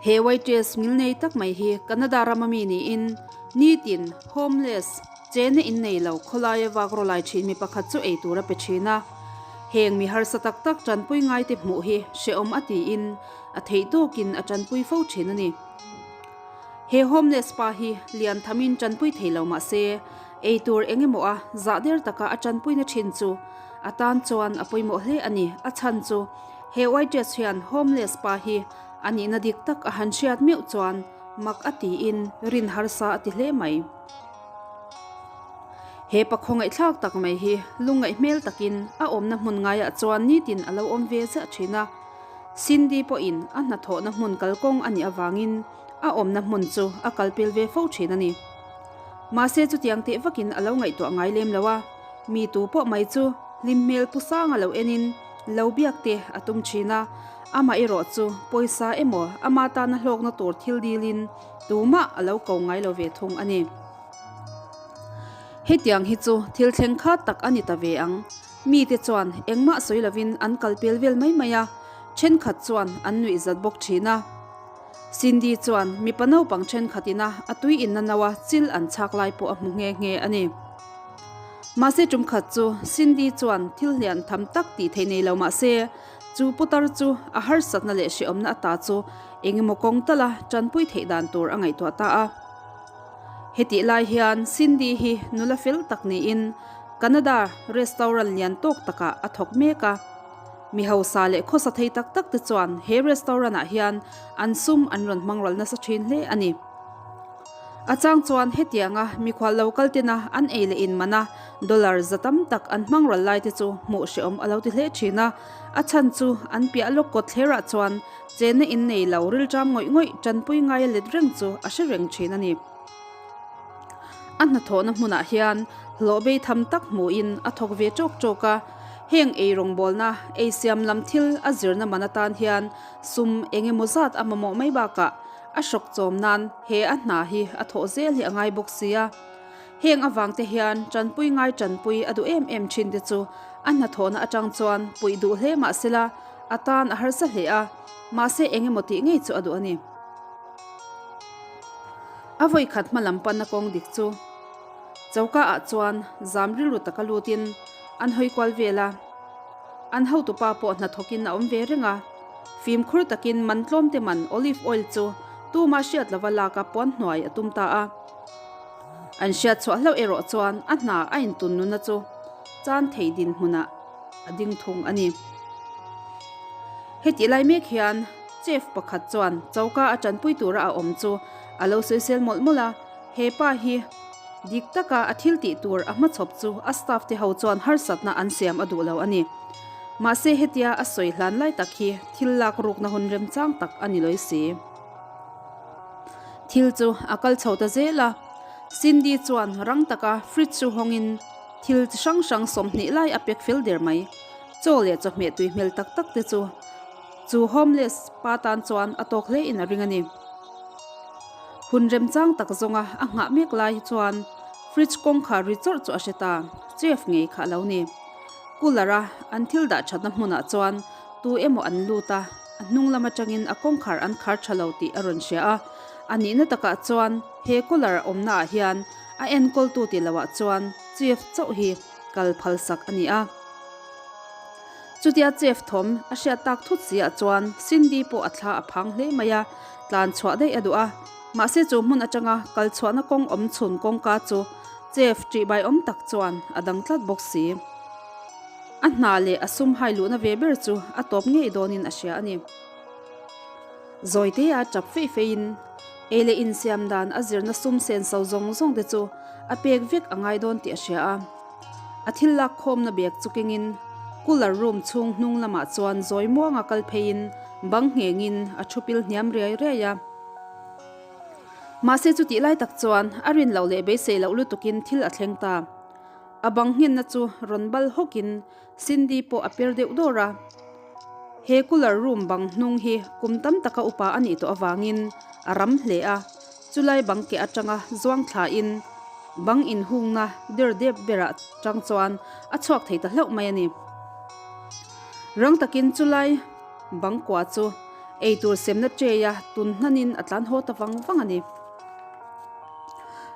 He waitress ngilnei tak mai hi Canada rama mi niin nitin homeless chena innei lo khawlaia vak rawlai thin mi pakhat chu ei tur a pe thin a. Heng mi harsa tak tak tanpui ngaite hmuh hi hrehawm a tiin a theih tawkin a tanpui fo thin a ni. He homeless pa hi lian thamin tanpui thei lo mah se ei tur eng emaw a zah der taka a tanpuina thin chu a tan chuan a pawimawh hle a ni. A chhan chu he waitress hian homeless pa hi a nihna dik tak a han hriat meuh chuan mak a tiin rin harsa a ti hle mai. He pa khawngaihthlak tak mai hi lungngaih hmel takin a awmna hmun ngaiah chuan nitin a lo awm ve ziah thin a. Cindy pawhin a hnathawhna hmun kalkawng a nih avangin a awmna hmun chu a kalpel ve fo thin a ni. Mahse chutiang teh vakin a lo ngaihtuah ngai lem lo a, mi tu pawh mai chu hlim hmel pu sanga lo enin lo biak te a tum thin a, amah erawh chu pawisa emaw ama tana hlawkna tur thil dilin tumah a lo ko ngai lo ve thung a ni. Hetiang hi chu thil thleng khat tak a ni ta ve ang. Mite chuan engmah sawi lovin an kal pel vel mai mai a, thenkhat chuan an nuih zat bawk thin a. Cindy chuan mipa naupang thenkhat ina a tui inna naua chil an chhak lai pawh a hmu nghe nghe a ni. Mahse tum khat chu Cindy chuan thil hlian tham tak tih theih nei lo mahse chu putar chu a harsatna leh hrehawmna ata chu engemaw kawng tala tanpui theih dan tur a ngaihtuah ta a. Hetih lai hian Cindy hi nula fel tak niin Canada restaurant lian tawk takah a thawk mek a. Mi hausa leh khawsa thei tak tak te chuan he restaurant ah hian an sum an rawn hmang ral nasa thin hle a ni. A chang chuan hetianga mikhual lo kal tena an ei leh in mana dollar za tam tak an hmang ral lai te chu hmuh hrehawm a lo ti hle thin a. A chhan chu an piah lawk kawt thlerah chuan chenna in nei lo rilṭam ngawih ngawih tanpui ngaia let reng chu a hre reng thin a ni. A hnathawhna hmunah hian hlawh bei tham tak hmuhin a thawk ve ṭawk ṭawk a, heng ei rawngbawlna, ei siam lam thil a zirna man atan hian sum eng emaw zat a mamawh mai bakah a hrawk chawm nan he a hna hi a thawh zel hi a ngai bawk si a. Heng avang te hian tanpui ngai tanpui a duh em em thin te chu a hnathawhna atang chuan puih duh hle mah sela a tan a harsa hle a, mahse eng emaw tih ngei chu a duh a ni. A vawi khat hma lam panna kawng dik chu choka ah chuan zam rilru taka lutin an hawi kual vel a, an hotupa pawh hnathawkin a awm ve reng a, fimkhur takin man tlawm te man olive oil chu tuma hriat lova lak a puan hnuai a tum ta a. An hriat chhuah hlauh erawh chuan a hna a intun nuna chu chan thei dinhmunah a ding thung a ni. Hetih lai mek hian chef pakhat chuan choka a tanpui tura a awm chu a lo sawisel mawlh mawlh a, he pa hi dik taka a thil tih tur a hmachhawp chu a staff te ho chuan harsatna an siam a duh lo a ni. Mahse hetia a sawi hlan lai tak hi thil lak rukna hun remchang tak a ni lawi si. Thil chu a kal chho ta zel a, Cindy chuan rang taka fridge chu hawngin thil chi hrang hrang 20 lai a pek fel der mai. Chaw leh chawhmeh tui hmel tak tak te chu chu homeless pa tan chuan a tawk hle in a ring a ni. Hun remchang tak zawnga a nghah mek lai hi chuan fridge kawngkhar ri chawrh chu a hre ta, chef ngei kha a lo ni. Cooler a an thil dah thatna hmunah chuan tu emaw an lut a, a hnung lam atangin a kawngkhar an khar tha lo tih a rawn hria a. A nihna takah chuan he cooler awmna ah hian a enkawltu ti loah chuan chef chauh hi kal phal sak a ni a. Chutia chef thawm a hriat tak thut si ah chuan Cindy pawh a thla a phang hle mai a, tlan chhuah daih a duh a. Mahse chu hmun atanga kal chhuahna kawng awm chhun kawngka chu chef ṭihbai awm tak chuan a dang tlat bawk si. A hna leh a sum hai luhna ve ber chu a tawp ngei dawnin a hria a ni. Zawite a tap feih feihin ei leh insiam dan a zirna sum sen so zawng zawng te chu a pek vek a ngai dawn tih a hria a. A thil lak khawmna bag chu kengin cooler room chhung hnung lamah chuan zawi muanga kal pheiin bang nghengin a thu pil hniam riai riai a. Mahse chutih lai tak chuan a rin loh leh beisei loh lutukin thil a thleng ta. A bang nghenna chu rawn bal hawkin Cindy pawh a per deuh dawr a. He cooler room bang hnung hi kum tam taka upa a nih tawh avangin a ram hle a, chulai bang keh atanga zuang thlain bang inhungna der dep berah tang chuan a chhuak thei ta hlauh mai a ni. Rang takin chulai bang kua chu. Eitur semna tray a tun hnanin a tlan haw ta vang vang a ni.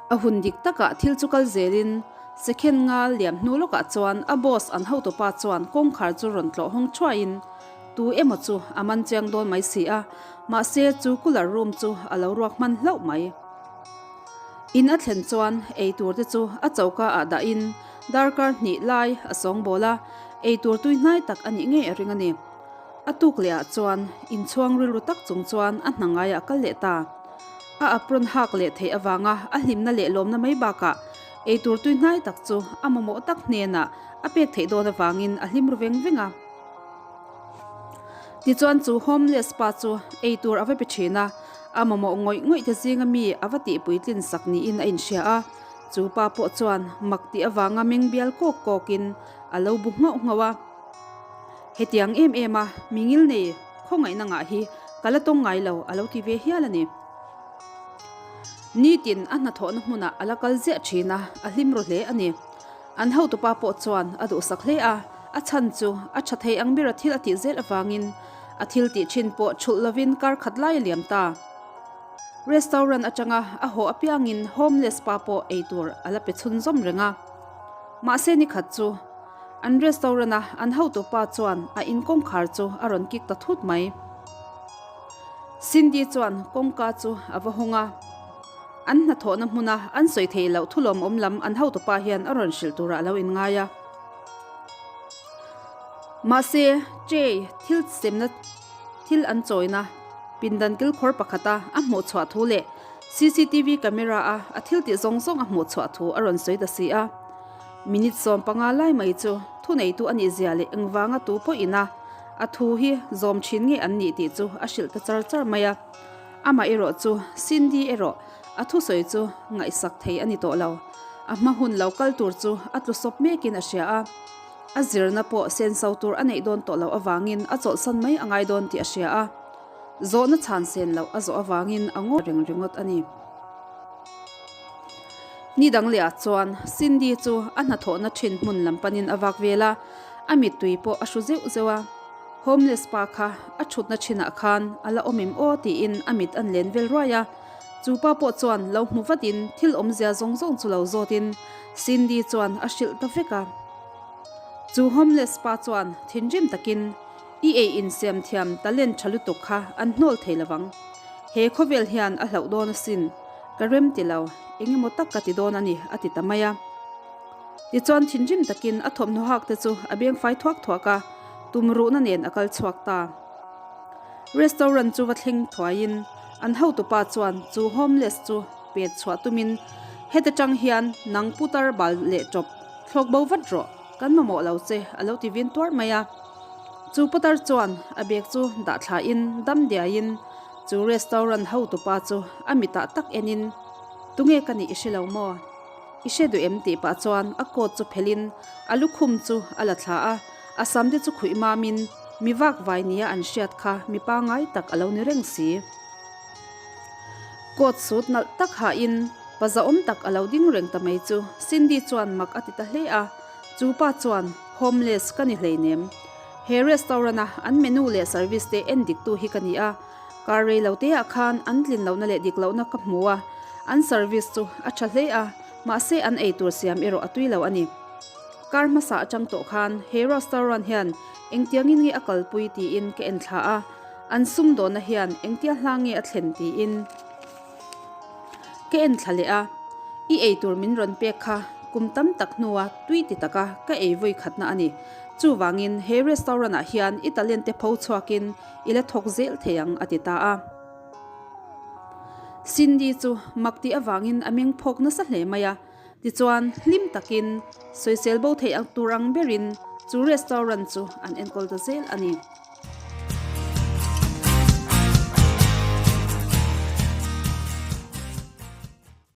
A hun dik takah thil chu kal zelin second nga liam hnu lawkah chuan a boss an hotupa chuan kawngkhar chu rawn tlawh hawng thuaiin tu emaw chu a man chiang dawn mai si a, mahse chu cooler room chu a lo ruak hman hlauh mai. In a thlen chuan eitur te chu a choka ah dahin darkar hnih lai a sawngbawl a, eitur tui hnai tak a nih ngei a ring a ni. A tuk leh ah chuan inchhuang rilru tak chung chuan a hna ngaiah a kal leh ta. A apron hak leh theih avanga a hlimna leh lawmna mai bakah eitur tui hnai tak chu a mamawh tak hnenah a pek theih dawn avangin a hlim ru veng veng a. Tichuan chu homeless pa chu eitur a va pe thin a, a mamawh ngawih ngawih te zinga mi a va tihpuitlin sak niin a inhria a. Chu pa pawh chuan mak tih avanga meng bial kawk kawkin a lo bu nghauh nghauh a. Hetiang em em a, mi ngil nei khawngaihna ngah hi ka la tawng ngai lo a lo ti ve hial a ni. Nitin a hnathawhna hmunah a la kal ziah thin a, a hlim ru hle a ni. An hotupa pawh chuan a duhsak hle a, a chhan chu a tha thei ang bera thil a tih zel avangin a thil tih thin pawh chhulh lovin kar khat lai a liam ta. Restaurant atanga a haw apiangin homeless pa pawh eitur a la pe chhunzawm reng a. Mahse ni khat chu An restaurant a an hotu pa chuan a in kawngkhar chu a rawn kik ta thut mai. Cindy chuan kawngka chu a va hawng a, an hnathawhna hmuna an sawi theih loh thulawmawm lam an hotu pa hian a rawn hrilh turah a lo inngai a. Mahse, tray thil semna thil an chawina pindan kilkhawr pakhata a hmuh chhuah thu leh cctv camera a a thil tih zawng zawng a hmuh chhuah thu a rawn sawi ta si a. Minute 15 lai mai chu thuneitu a nih zia leh engvanga tu pawh ina a thu hi zawm thin nge an nih tih chu a hrilh ta char char mai a. Amah erawh chu Cindy erawh a thusawi chu ngaihsak thei a ni tawh lo. A hma hun lo kal tur chu a tlu sawp mekin a hria a. A zirna pawh senso tur a neih dawn tawh loh avangin a chawlhsan mai a ngai dawn tih a hria a. Zawhna chhan sen loh a zawh avangin a ngawi reng ringawt a ni. Ni dang leh ah chuan Cindy chu a hnathawhna thin hmun lam panin a vak vel a, a mittui pawh a hru zeuh zeuh a. Homeless pa kha a thutna thinah khan a la awm em aw tiin a mit an len vel ruai a. Chu pa pawh chuan lo hmu vatin thil awmzia zawng zawng chu lo zawtin Cindy chuan a hrilh ta vek a. Chu homeless pa chuan thinrim takin I ei insiam thiam talent tha lutuk kha an hnawl thei lovang. He khawvel hian a hlauh dawn asin, ka rem ti lo, eng emaw tak ka ti dawn a ni, a ti ta mai a. Tichuan thinrim takin a thawmhnaw hak te chu a beng fai thuak thuak a, tum ruhna nen a kal chhuak ta. Restaurant chu va thleng thuaiin an hotupa chuan chu homeless chu pet chhuah tumin, Heta tang hian nang putar bal leh tawp thlawk bo vat rawh, kan mamawh lo che, a lo ti vin tuar mai a. Chu putar chuan a bag chu dah thlain dam diaiin chu restaurant hotupa chu a mitah tak enin, Tunge ka nih i hre lo maw? I hre duh em? tih pah chuan a coat chu phelhin a lukhum chu a la thla a, a sam te chu khuih mamin mi vak vai nia an hriat kha mi pangai tak a lo ni reng si. Coat suit nalh tak hahin pa zahawm tak a lo ding reng ta mai chu Cindy chuan mak a ti ta hle a. Chu pa chuan, Homeless ka ni hleinem. He restaurant-a an menu leh service te en diktu hi ka ni a. Kar rei lo teah khan an tlin lohna leh dik lohna ka hmu a. An service chu a tha hle a, mahse an ei tur siam erawh a tui lo a ni. Kar hmasa atang tawh khan he restaurant hian engtiangin nge a kalpui tiin ka en thla a, an sumdawnna hian engtia hla nge a thlen tiin. Ka en thla leh a, I ei tur min rawn pek kha kum tam tak hnua tui ti taka ka ei vawi khatna a ni. Chuvangin he restaurant ah hian i talent te pho chhuakin i la thawk zel thei ang a ti ta a. Cindy chu mak tih avangin a meng phawk nasa hle mai a. Tichuan hlim takin sawisel bo theih tur ang berin chu restaurant chu an enkawl ta zel a ni.